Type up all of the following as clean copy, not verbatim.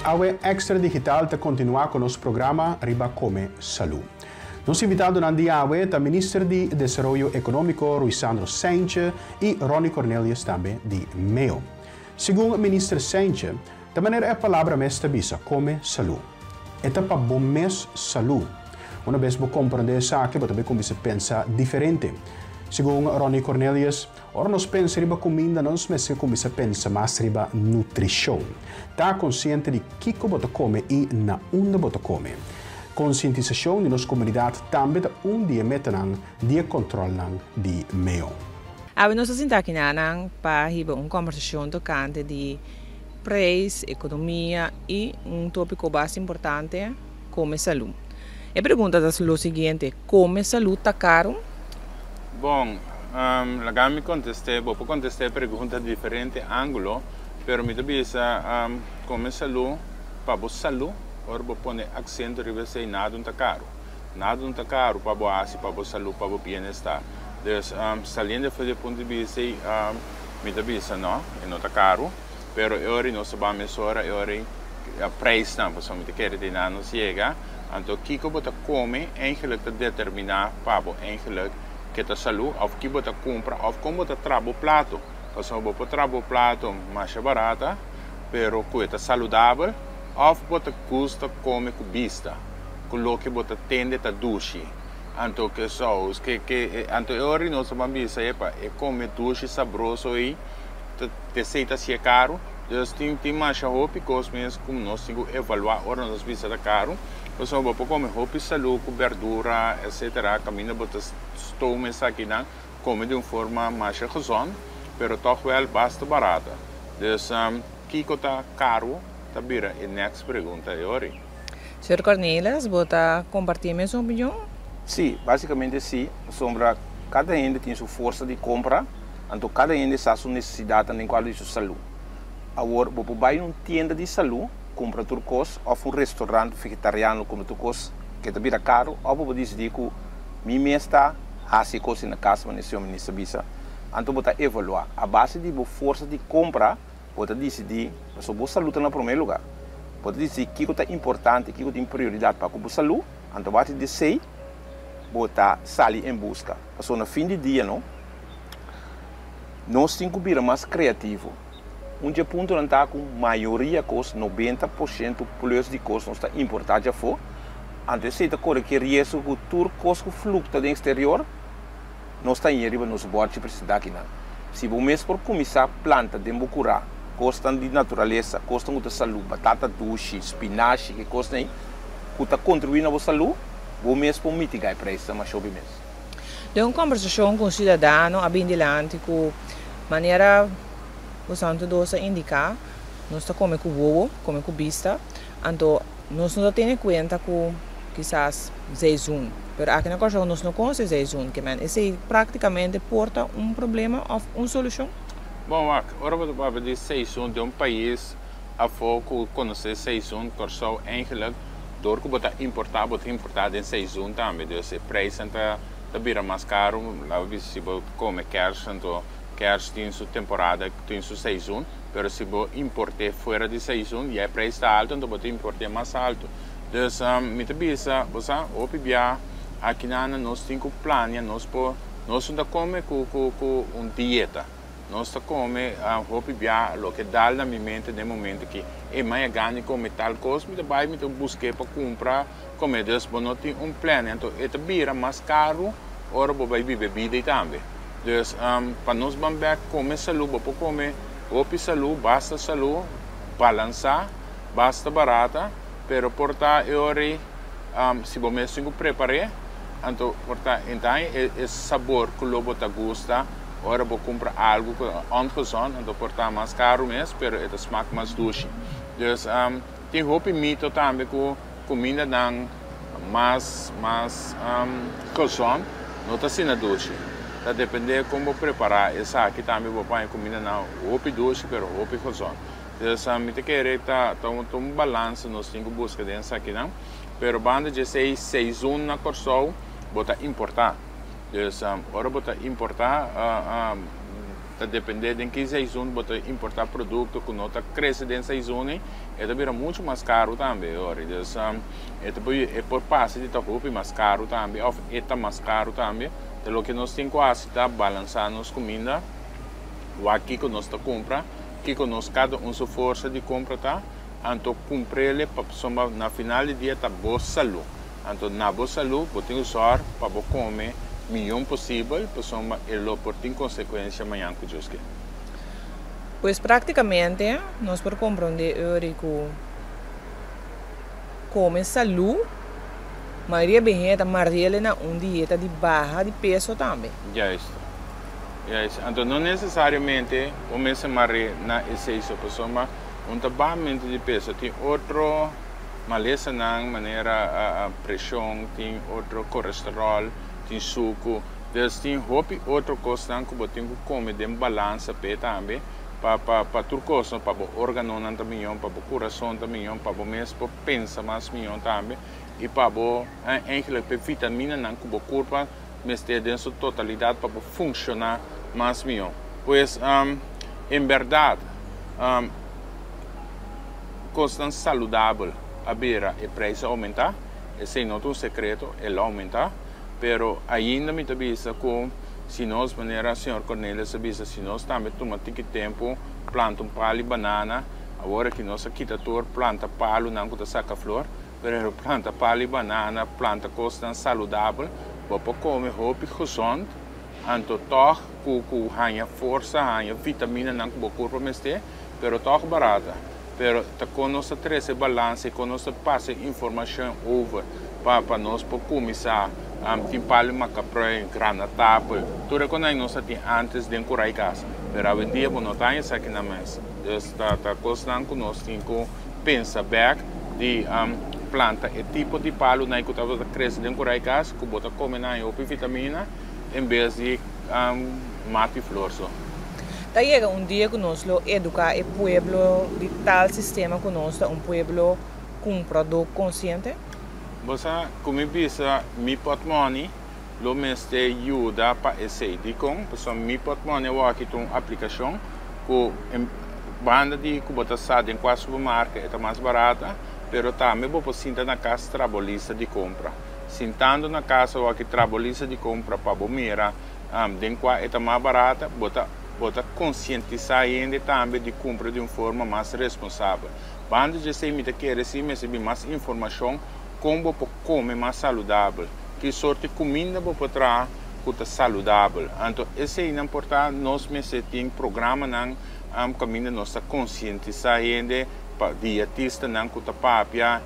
Awe Extra Digital ta kontinuá ku nos programa riba Kome Salú. Nos invitadonan di awe ta Minister di Desaroyo Ekonómiko Ruisandro Cijntje i Ronnie Cornelius tambe di MEO. Segun Minister Cijntje, ta manera e palabra mes ta bisa, kome salú. E ta pa bo mes salú. Una bes bo komprondé esaki bo ta bai kuminsá pensa diferente. Segun Ronnie Cornelius, Ora nos pensa riba kuminda nos mester kuminsá pensa mas riba nutrishon. Ta konsiente di kiko bo ta kome i na unda bo ta kome. Konsientisashon di nos komunidat tambe ta un di e metanan di e kòntròlnan di meo. Awe nos ta sinta aki nanan pa hiba un kòmbersashon tokante di preis, ekonomia i un tópiko basta importante, kome salú. E pregunta ta lo siguiente, kome salú ta karu? Bon, laga mi kontest'é, bo por kontest'é e pregunta di diferente ángulo, pero mi ta bisa kome salú pa bo salú, ora bo pone aksento riba esei nada no ta karu. Nada no ta karu pa bo hasi pa bo salú, pa bo bienestar. Dus, saliendo for di e punto di bista ei, mi ta bisa no, e no ta karu, pero e ora ei nos ta ban mesora, e ora ei preisnan, pasobra mi ta kere di nan nos yega. Anto kiko bo ta kome eigenlijk ta determiná pa bo eigenlijk ke ta salú òf ki bo ta kumpra òf kon bo ta traha bo plato. Pasobra bo por traha bo plato masha barata pero ku e ta saludabel òf bo ta gusta kome ku bista, ku loke bo ta tende ta dushi. Anto ke sous, ke ke anto e ora di nos ta ban bisa epa e kome dushi sabroso ei ta esei ta hasié karu. Dus tin tin masha hopi kos mes ku nos tin ku evaluá ora nos bisa ta karu. Pasobra bo por kome hopi salú ku berdura etsetera kaminda bo ta stoom esakinan kome di un forma masha gezond pero tòg wèl basta barata. Dus kiko ta karu ta bira e next pregunta e ora ei. Señor Cornelis, bo ta kompartí e mesun opinion? Sí, básikamente sí, pasobra kada hende tin su forsa di kompra. Anto kada hende sa su nesesidatnan den kuadro di su salú. Awor, bo por bai na un tienda di salú, kumpra tur kos, òf un restorant vegetariano kumpra tur kos ke ta bira karu, òf bo por disidí ku mi mes ta hasi e kos na kas, manera señor minister bisa. Anto bo ta evaluá. A base di bo forsa di kompra, bo ta disidí, pasobra bo salú ta na promé lugá. Bo ta disidí kiko ta importante, kiko tin prioridat pa ku bo salú, anto a base di esei bo ta sali en buska. Pasobra na fin di dia no. Nos tin ku bira mas kreativo. Un dje puntonan ta ku mayoria kos, 90% plus di kos nos ta importá djafó. Anto esei ta kore ki riesgo ku tur kos ku flukta den eksterior nos ta hañ'é riba nos bòrchi presentá akinan. Si bo mes por kuminsá planta den bo kurá kosnan di naturalesa, kosnan ku ta salú, batata dushi, spinashi, e kosnan ei ku ta kontribuí na bo salú, bo mes por mitigá e preisnan masha hopi mes. Den un kombersashon ku un siudadano a bin dilanti ku manera ku Santo Dos a indiká, nos ta kome ku wowo, kome ku bista, anto nos no ta tene kuenta ku kisas seizoen. Pero aki na Kòrsou nos no konosé seizoen, ke men esei praktikamente por ta un problema òf un solushon? Bon wak, ora bo ta papia di seizoen den un pais afó ku konosé seizoen, Kòrsou eigenlik Dor ku bo ta importá, bo ta importá den seizoen tambe. Dus e prijsnan ta ta bira mas karu. Laga bisa si bo kome kers, anto kers tin su temporada, tin su seizoen. Pero si bo import'é fuera di seizoen, ya e prijs ta altu, anto bo ta import'é mas altu. Dus mi ta bisa, bo sa, hopi bia akinan nos tin ku plania, nos por, nos no ta kome ku ku ku un dieta. Nos ta come hopi bia loke dal na mi mente den momento ki e maya gana di come tal cos mi ta bay mi ta buske pa cumpra come dus bo no tin un plan anto e ta bira mas caro ora bo bay biba e bida ey tambe dus pa nos ban bek come salu bo por come hopi salu basta salu balansa basta barata pero por ta e ora ey si bo mes tin cu prepare anto por ta e sabor cu lo bo ta gusta. Ora bo kumpra algu ku ta ongezond, anto por ta mas karu mes, pero e ta smak mas dushi. Dus tin hopi mito tambe ku kumindanan mas mas gezond no ta asina dushi. Ta depende kon bo prepará esaki tambe bo por haña kumindanan hopi dushi pero hopi gezond. Dus mi ta kere ta ta un balansa nos tin ku buska den esakinan. Pero banda dje esei seizoen na Kòrsou bo ta importá. Dus ora bo ta importá. Ta dependé den ki seizoen bo ta importá produkto ku no ta krese den seizoen ei, e ta bira muchu mas karu tambe ori. Dus e ta por e por pasa di ta hopi mas karu tambe òf e ta mas karu tambe. Ta loke nos tin ku hasi ta balansá nos kuminda, wak kiko nos ta kumpra, kiko nos kada un su forsa di kumpra ta, anto kumpr'el pasobra na final di dia ta bo salú. Anto na bo salú bo tin ku sòr pa bo kome miyon posibel pasobra e lo por tin konsekuensia mañan ku Dios ke. Pues práktikamente nos por komprondé ori ku kome salú mayoria bihé ta mar'el na un dieta di baha di peso tambe. Juist. Juist. Anto no nesesariamente bo mester mar'é na esei so pasobra un ta bahamentu di peso tin otro. Malesanan manera preshon, tin otro kolesteròl, tin suku. Dus tin hopi otro kosnan ku bo tin ku kome den balansa p'e tambe pa pa pa tur kos, pa bo órganonan ta mihó, pa bo kurason ta mihó, pa bo mes por pensa mas mihó tambe i pa bo eigentlik p'e vitaminanan ku bo kurpa mester den su totalidat pa bo funshoná mas mihó. Pues en bèrdat. Kosnan saludabel a bira e prijs a oumentá, esei no ta un sekreto, el a oumentá, pero ainda mi ta bisa ku si nos, manera señor Cornelius a bisa, si nos tambe tuma tiki tempu planta un pal di banana, awor aki nos a kita tur planta palunan ku ta saka flor, pero planta pal di banana, planta kosnan saludabel, bo por kome hopi gezond, anto tòg ku ku haña forsa, haña vitaminanan ku bo kurpa mester. Pero tòg barata. Pero ta kon nos ta trese balansa i kon nos ta pasa e informashon over pa pa nos por kuminsá tin palu makaprui, granatapel, tur e konai nos a tin ántes den kurai kas. Pero awendia bo no ta haña esaki nan mes. Dus ta ta kosnan ku nos tin ku pensa bèk di planta e tipo di palunan ku tabata krese den kurai kas ku bo ta kome nan haña hopi vitamina en bes di mati flor so. Ta yega un dia ku nos lo eduká e pueblo di tal sistema ku nos ta un pueblo kumpradó konsiente? Bo sa ku mi bisa mi pòtmòni lo mester yuda pa esei. Dikon? Pasobra mi pòtmòni awor aki ta un aplikashon ku banda di ku bo ta sa den kua supermarket e ta mas barata, pero tambe bo por sinta na kas traha bo lista di kompra. Sintando na kas awor aki traha bo lista di kompra pa bo mira den kua e ta mas barata, bo ta bo ta konsientisá hende tambe di kumpra di un forma mas responsabel. Banda di esei mi ta kere si mester bin mas informashon kon bo por kome mas saludabel, ki sort di kuminda bo por traha ku ta saludabel. Anto eseinan por ta nos mester tin programanan kaminda nos ta konsientisá hende pa dietistanan ku ta papia,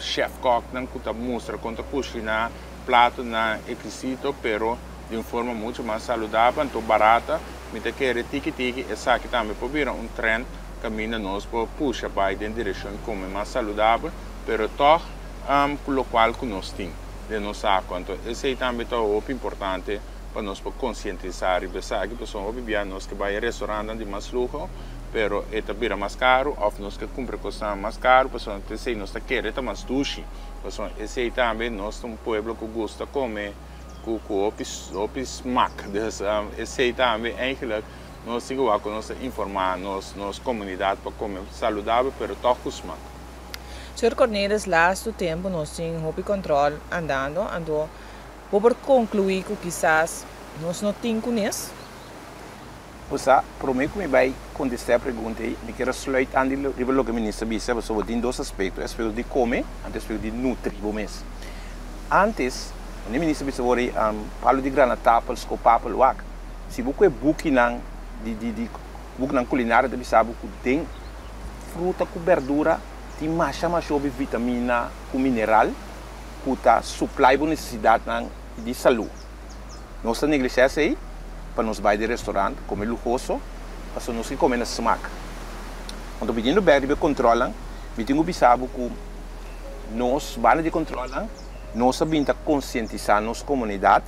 chef kòknan ku ta mustra kon ta kushiná platonan ekisito pero di un forma mucho mas saludabel anto barata. Mi ta kere tiki tiki esaki tambe por bira un trend kaminda nos por pusha bai den direkshon di kome mas saludabel pero tòg ku lokual ku nos tin den nos saku. Anto esei tambe ta hopi importante pa nos por konsientisá riba esaki pasobra hopi bia nos ke bai e restorantnan di mas luho pero e ta bira mas karu òf nos ke kumpra kosnan mas karu pasobra esei nos ta kere ta mas dushi. Pasobra esei tambe nos ta un pueblo ku gusta kome ku ku hopi hopi smak. Dus esei tambe eigenlijk nos tin ku wak ku nos ta informá nos nos komunidat pa kome saludabel pero tòg ku smak. Señor Cornelis, lastu tempu nos tin hopi kòntròl andando, anto bo por konkluí ku kisas nos no tin kunes? Bo sa, promé ku mi bai kontestá e pregunta ei, mi kier a sluit an di riba loke minister bisa, pasobra bo tin dos aspekto, e aspekto di kome anto e aspekto di nutri bo mes. Ántes, wanneer minister bisa wor ei, palu di granatapel, skopapel, wak, si bo ku e bukinan di di di bukinan kulinario ta bisa bo ku den fruta ku bèrdura tin masha masha hopi vitamina ku mineral ku ta suplai bo nesesidatnan di salú. Nos ta neglishá esei pa nos bai den restaurant kome luhoso, pasobra nos ke kome na smak. Anto pidiendo bek riba e kontrolnan, mi tin ku bisa bo ku nos banda di kontrolnan, nos a bin ta konsientisá nos komunidat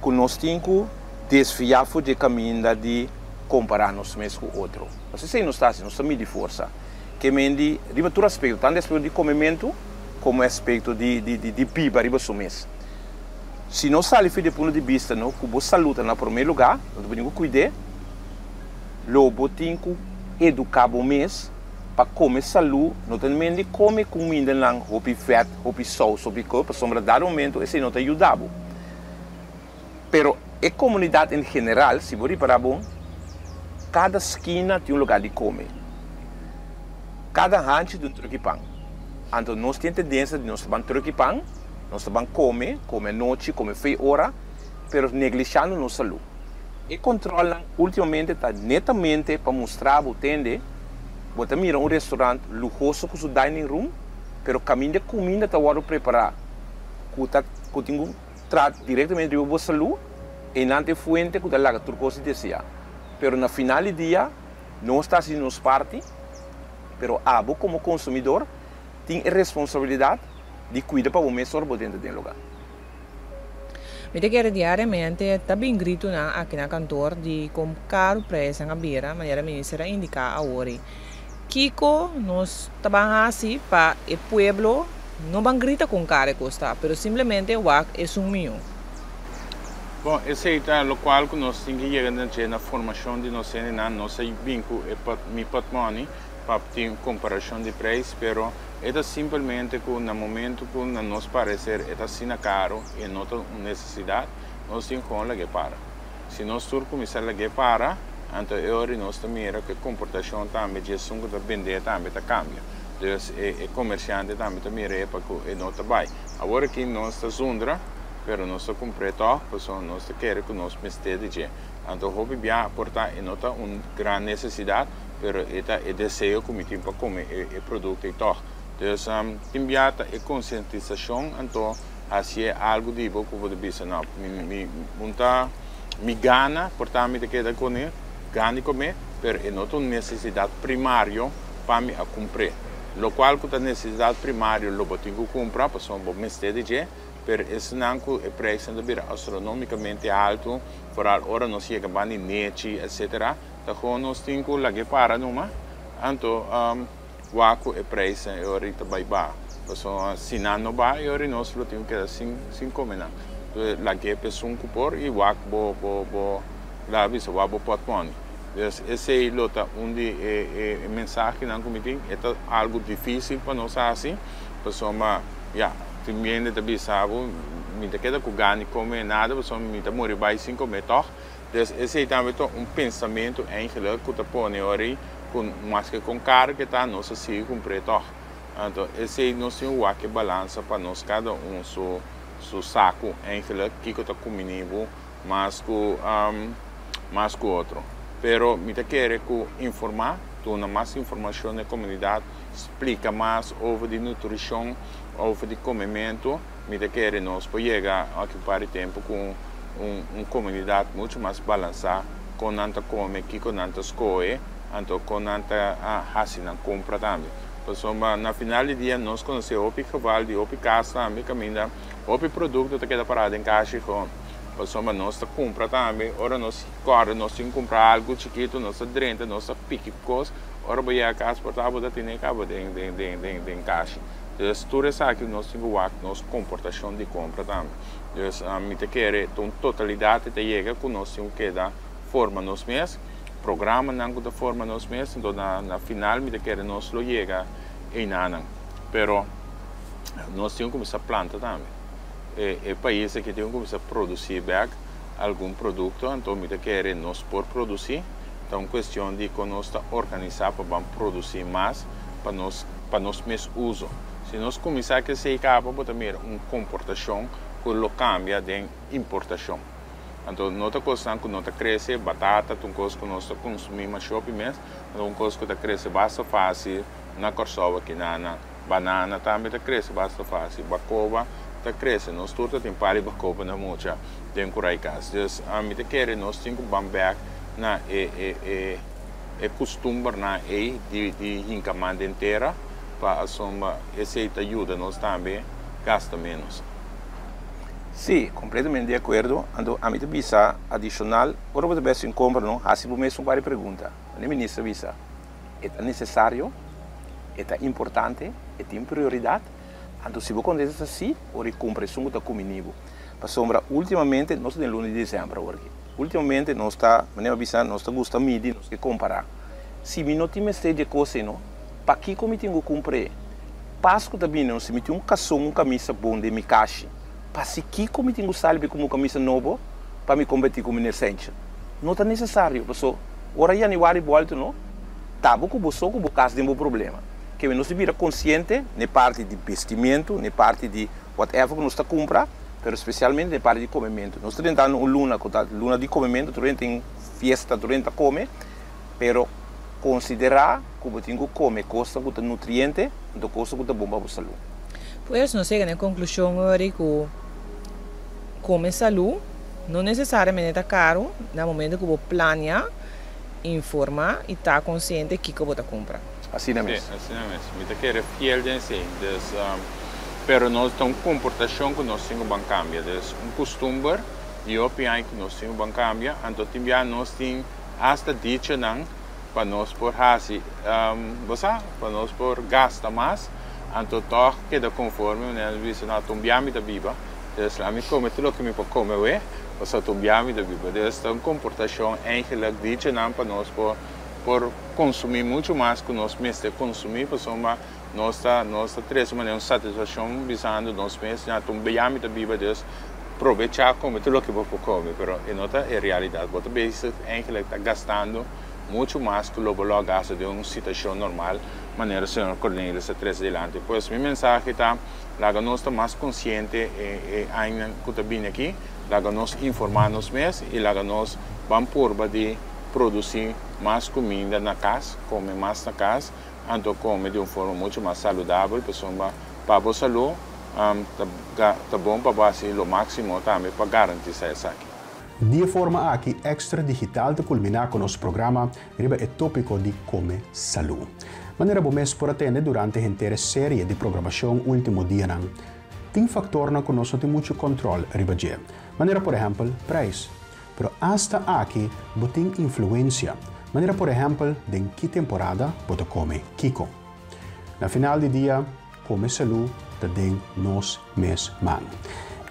ku nos tin ku desviá for di e kaminda di kompará nos mes ku otro. Pasobra esei nos ta hasi, nos ta midi forsa. Ke men di riba tur aspekto, tantu e aspekto di komementu komo e aspekto di di biba riba su mes. Si nos sali fi di e punto di bista no ku bo salú ta na promé lugá, no ta por tin ku kuid'é. Lo bo tin ku eduká bo mes pa kome salú, no ta men di kome kumindanan hopi vèt, hopi sous, hopi kos, pasobra dado momento esei no ta yuda bo. Pero e komunidat en general, si bo ripará bon, kada skina tin un lugá di kome. Kada hanchi tin un truki pan. Anto nos tin tendensia di nos ta ban truki pan, nos ta ban kome, kome anochi, kome fei ora, pero neglishando nos salú. E controlnan ultimamente ta netamente pa mustra bo tende, bo ta mira un restaurant luhoso cu su dining room, pero caminda e cuminda ta wordo prepara cu ta cu tin cu tra directamente riba bo salud, eynan ta e fuente cu ta laga tur cos di desea. Pero na final di dia nos ta haci nos parti, pero abo como consumidor tin e responsabilidad di cuida pa bo mes ora bo drenta den lugar. Mi ta kere diariamente ta bin gritonan aki na kantoor di kon karu prijsnan a bira, manera minister a indiká awor ei. Kiko nos ta ban hasi pa e pueblo no ban grita kon kar e kos ta, pero simplemente wak esun mihó. Bon, esei ta lokual ku nos tin ke yega na dje na formashon di nos hendenan. Nos a bin ku e Mi Potmoni pa tin komparashon di prijs, pero E ta simpelmente ku na momento ku na nos pareser e ta asina karu i e no ta un nesesidat, nos tin kon lag'é para. Si nos tur kuminsá lag'é para, anto e ora di nos ta mira ku e komportashon tambe dje esun ku ta bendé tambe ta kambia. Dus e e komersiante tambe ta mira epa ku e no ta bai. Awor aki nos ta zundra, pero nos ta kumpr'é tòg pasobra nos ta kere ku nos mester di dje. Anto hopi biaha por ta e no ta un gran nesesidat, pero e ta e deseo ku mi tin pa kome e produkto ei tòg. Dus tin bia ta e konsientisashon anto hasié algu di bo ku bo ta bisa no mi mi un ta mi gana por ta mi ta keda kuné gana di kome pero e no ta un nesesidat primario pa mi a kumpr'é. Lokual ku ta nesesidat primario lo bo tin ku kumpra pasobra bo mester di dje pero esnan ku e preisnan ta bira astronomikamente altu foral ora nos yega banda di nechi etsetera. Ta kon nos tin ku lag'é para numa, anto wak ku e preisnan e ora ta bai baha. Pasobra si nan no baha e ora nos lo tin ku keda sin sin kome nan. Entonces lag'é pa esun ku por i wak bo bo bo laga bisa wak bo pòtmòni. Dus esei lo ta un di e e mensahenan ku mi tin. E ta algu difísil pa nos hasi pasobra ya tin hende ta bisa bo mi ta keda ku gana di kome nada pasobra mi ta muri bai sin kome tòg. Dus esei tambe ta un pensamentu eigenlijk ku ta pone ora ei ku maske kon karo ke ta nos a sigui kumpr'é tòg. Anto esei nos tin wak e balansa pa nos kada un su su saku eigenlijk kiko ta kumini bo mas ku mas ku otro. Pero mi ta kere ku informá, duna mas informashon na e komunidat, splika mas over di nutrishon, over di komementu. Mi ta kere nos por yega aki un par di tempu ku un un komunidat muchu mas balansá kon nan ta kome, kiko nan ta skohe, anto kon nan ta hasi nan kompra tambe. Pasobra na final di dia nos konosé hopi geval di hopi kas tambe kaminda hopi produkto ta keda pará den kashi gewoon. Pasobra nos ta kumpra tambe ora nos kòrda nos tin kumpra algu chikitu nos ta drenta nos ta piki kos ora bo yega kas por ta bo ta tene kaba den den den kashi. Dus tur esaki nos tin ku wak nos komportashon di kompra tambe. Dus mi ta kere ta un totalidat ta yega ku nos tin ku keda forma nos mes, programanan ku ta forma nos mes, anto na na final mi ta kere nos lo yega einanan. Pero nos tin ku kuminsá planta tambe. E e pais aki tin ku kuminsá produsí bèk algun produkto, anto mi ta kere nos por produsí, ta un kuestion di kon nos ta organisá pa ban produsí mas pa nos pa nos mes uso. Si nos kuminsá ku esei kaba bo ta mira un komportashon ku lo kambia den importashon. Anto no ta kosnan ku no ta krese, batata ta un kos ku nos ta konsumí masha hopi mes, ta un kos ku ta krese basta fásil na Kòrsou aki na na banana tambe ta krese basta fásil, bakoba ta krese, nos tur ta tin par di bakoba na mucha den kurai kas. Dus mi ta kere nos tin ku ban bèk na e e e. E kustumbernan ei di di hinka man den tera pa asomba esei ta yuda nos tambe gasta ménos. Sí, kompletamente di akuerdo. Anto ami ta bisa adishonal, ora bo ta bes un kompra no, hasi bo mes un par di pregunta. Mane minister a bisa, e ta nesesario? E ta importante? E tin prioridat? Anto si bo kontesta sí, ora e kumpra esun ku ta kumini bo. Pasobra ultimamente nos ta den luna di desèmber awor aki. Últimamente nos ta, manera bisa, nos ta gusta midi, nos ke kompará. Si mi no tin mester di e kos ei no, pakiko mi tin ku kumpr'é? Pasku ta bini no, si mi tin un kason, un kamisa bon den mi kashi, pasikiko mi tin ku sali bai kumpra un kamisa nobo pa mi kompetí ku Meneer Sentje? No ta nesesario, paso ora yanüari bòltu no, ta bo ku bo so ku bo kas den bo problema. Ke nos di bira konsiente n'e parti di bestimentu, n'e parti di whatever ku nos ta kumpra, pero spesialmente n'e parti di komementu. Nos ta drentando un luna ku ta luna di komementu, tur hende tin fiesta, tur hende ta kome, pero konsiderá ku bo tin ku kome kosnan ku ta nutriente, anto kosnan ku ta bon pa bo salú. Pues nos yega na e konklushon ori ku kome salú no nesesariamente ta karu na momento ku bo plania, informá i ta konsiente kiko bo ta kumpra. Asina mes. Sí, asina mes. Mi ta kere fiel den esei. Dus, pero nos ta un komportashon ku nos tin ku ban kambia. Dus, un kustumber di hopi aña ku nos tin ku ban kambia. Anto tin bia nos tin asta dichonan pa nos por hasi, bo sa, pa nos por gasta mas. Anto tòg keda konforme, manera nos bisa, no, ta un bia mi ta biba. Dus, laat mi kome tur loke mi por kome awe, pasobra ta un bia mi ta biba. Dus, ta un komportashon eigenlijk dichonan pa nos por. por konsumí muchu mas ku nos mester konsumí pasobra nos ta nos ta trese manera un satisfakshon bisando nos mes ya ta un bia mi ta biba dus probechá kome tur loke bo por kome pero e no ta e realidat bo ta bezig eigenlijk ta gastando muchu mas ku lo bo lo a gasta den un situashon normal manera señor Cornelis a trese dilanti pues mi mensahe ta laga nos ta mas konsiente e e añanan ku ta bini aki laga nos informá nos mes i laga nos ban purba di produsí mas kuminda na kas, kome mas na kas, anto kome di un forma muchu mas saludabel, pasobra pa bo salú ta bon pa bo hasi lo máksimo tambe pa garantisá esaki. Di e forma aki Extra Digital ta kulminá ku nos programa riba e tópiko di kome salú. Manera bo mes por a tende durante henter e serie di programashon último dianan, tin faktornan ku nos no tin muchu kòntròl riba dje, manera por ehèmpel preis. Pero asta aki bo tin influencia, manera por ehempel den ki temporada bo ta come kico. Na final di dia, come salú ta den nos mes man.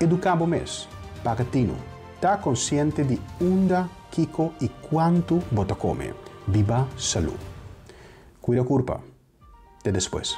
Educa bo mes, paga tinu, ta consciente di unda, kico y cuantu bo ta come. Biba salú. Cuida curpa. Te despues.